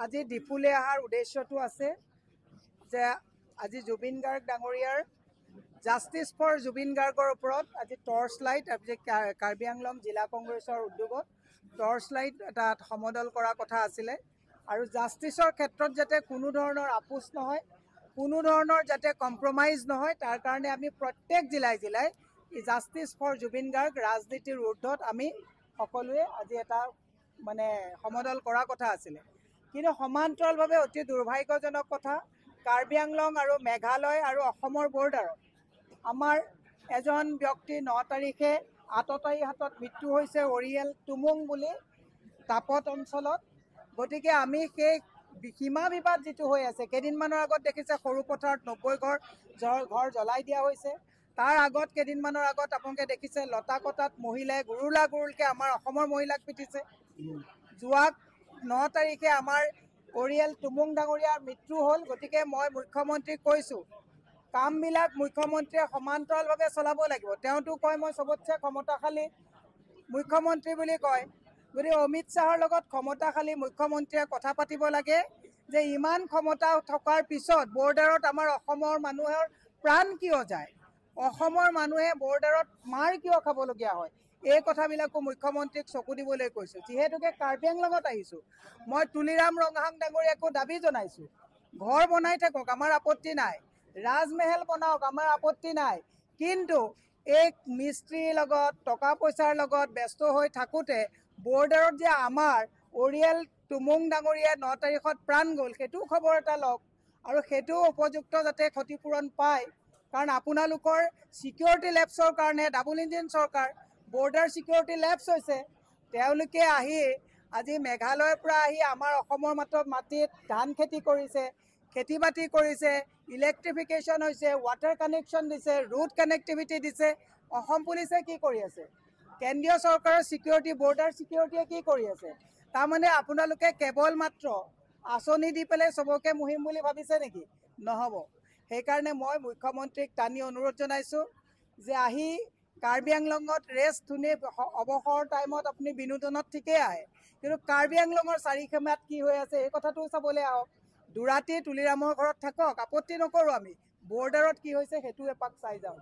আজি ডিফুলে অহাৰ উদ্দেশ্যটো আছে যে আজি জুবিন গাৰ্গ ডাঙৰীয়াৰ জাষ্টিছ ফৰ জুবিন গাৰ্গৰ ওপৰত আজি টৰ্চ লাইট, আজি কাৰ্বি আংলং জিলা কংগ্ৰেছৰ উদ্যোগত টৰ্চ লাইট এটা সমদল কৰা কথা আছিলে। আৰু জাষ্টিছৰ ক্ষেত্ৰত যাতে কোনো ধৰণৰ আপোচ নহয়, কোনো ধৰণৰ যাতে কম্প্ৰমাইজ নহয়, তাৰ কাৰণে আমি প্ৰত্যেক জিলাই জিলাই জাষ্টিছ ফৰ জুবিন গাৰ্গ ৰাজনীতিৰ ঊৰ্ধত আমি সকলোৱে আজি এটা মানে সমদল কৰা কথা আছিলে। কিন্তু সমান্তৰালভাৱে অতি দুৰ্ভাগ্যজনক কথা, কাৰ্বি আংলং আৰু মেঘালয় আৰু অসমৰ বৰ্ডাৰত আমাৰ এজন ব্যক্তি 9 তাৰিখে আততায়ী হাতত মৃত্যু হৈছে, অৰিয়েল টুমুং বুলি, তাপত অঞ্চলত। গতিকে আমি সেই সীমা বিবাদ যিটো হৈ আছে, কেইদিনমানৰ আগত দেখিছে সৰুপথাৰত 90 ঘৰ জ্বলাই দিয়া হৈছে। তাৰ আগত কেইদিনমানৰ আগত আপোনালোকে দেখিছে লতাকটাত মহিলাই গুৰুলা গুৰুলকৈ আমাৰ অসমৰ মহিলাক পিটিছে। যোৱা 9 তাৰিখে আমাৰ অৰিয়েল টুমুং ডাঙৰীয়াৰ মৃত্যু হ'ল। গতিকে মই মুখ্যমন্ত্ৰীক কৈছোঁ, কামবিলাক মুখ্যমন্ত্ৰীয়ে সমান্তৰালভাৱে চলাব লাগিব। তেওঁতো কয় মই চবতছে ক্ষমতাশালী মুখ্যমন্ত্ৰী বুলি কয়। গতিকে অমিত শ্বাহৰ লগত ক্ষমতাশালী মুখ্যমন্ত্ৰীয়ে কথা পাতিব লাগে যে ইমান ক্ষমতা থকাৰ পিছত বৰ্ডাৰত আমাৰ অসমৰ মানুহৰ প্ৰাণ কিয় যায়, অসমৰ মানুহে বৰ্ডাৰত মাৰ কিয় খাবলগীয়া হয়, এই কথাবিলাকো মুখ্যমন্ত্ৰীক চকু দিবলৈ কৈছোঁ। যিহেতুকে কাৰ্বি আংলঙত আহিছোঁ, মই তুলিৰাম ৰংহাং ডাঙৰীয়াকো দাবী জনাইছোঁ, ঘৰ বনাই থাকক, আমাৰ আপত্তি নাই, ৰাজমহল বনাওক, আমাৰ আপত্তি নাই, কিন্তু এই মিস্ত্ৰীৰ লগত টকা পইচাৰ লগত ব্যস্ত হৈ থাকোঁতে বৰ্ডাৰত যে আমাৰ অৰিয়েল টুমুং ডাঙৰীয়া 9 তাৰিখত প্ৰাণ গ'ল, সেইটোও খবৰ এটা লওক আৰু সেইটোও উপযুক্ত যাতে ক্ষতিপূৰণ পায়। কাৰণ আপোনালোকৰ ছিকিউৰিটি লেপছৰ কাৰণে ডাবল ইঞ্জিন চৰকাৰ, বৰ্ডাৰ ছিকিউৰিটি লেপছ হৈছে। তেওঁলোকে আহি আজি মেঘালয়ৰ পৰা আহি আমাৰ অসমৰ মাটিত ধান খেতি কৰিছে, খেতি বাতি কৰিছে, ইলেক্ট্ৰিফিকেশ্যন হৈছে, ৱাটাৰ কানেকশ্যন দিছে, ৰোড কানেক্টিভিটি দিছে। অসম পুলিচে কি কৰি আছে? কেন্দ্ৰীয় চৰকাৰৰ ছিকিউৰিটি, বৰ্ডাৰ ছিকিউৰিটিয়ে কি কৰি আছে? তাৰমানে আপোনালোকে কেৱল মাত্ৰ আঁচনি দি পেলাই চবকে মুহিম বুলি ভাবিছে নেকি? নহ'ব। সেইকাৰণে মই মুখ্যমন্ত্ৰীক টানি অনুৰোধ জনাইছোঁ যে আহি কাৰ্বি আংলঙত ৰেষ্ট ধুনীয়া অৱসৰ টাইমত আপুনি বিনোদনত ঠিকেই আহে, কিন্তু কাৰ্বি আংলঙৰ চাৰিসীমাত কি হৈ আছে এই কথাটোও চাবলৈ আহক। দুৰাতি তুলিৰামৰ ঘৰত থাকক, আপত্তি নকৰোঁ আমি, বৰ্ডাৰত কি হৈছে সেইটো এপাক চাই যাওঁ।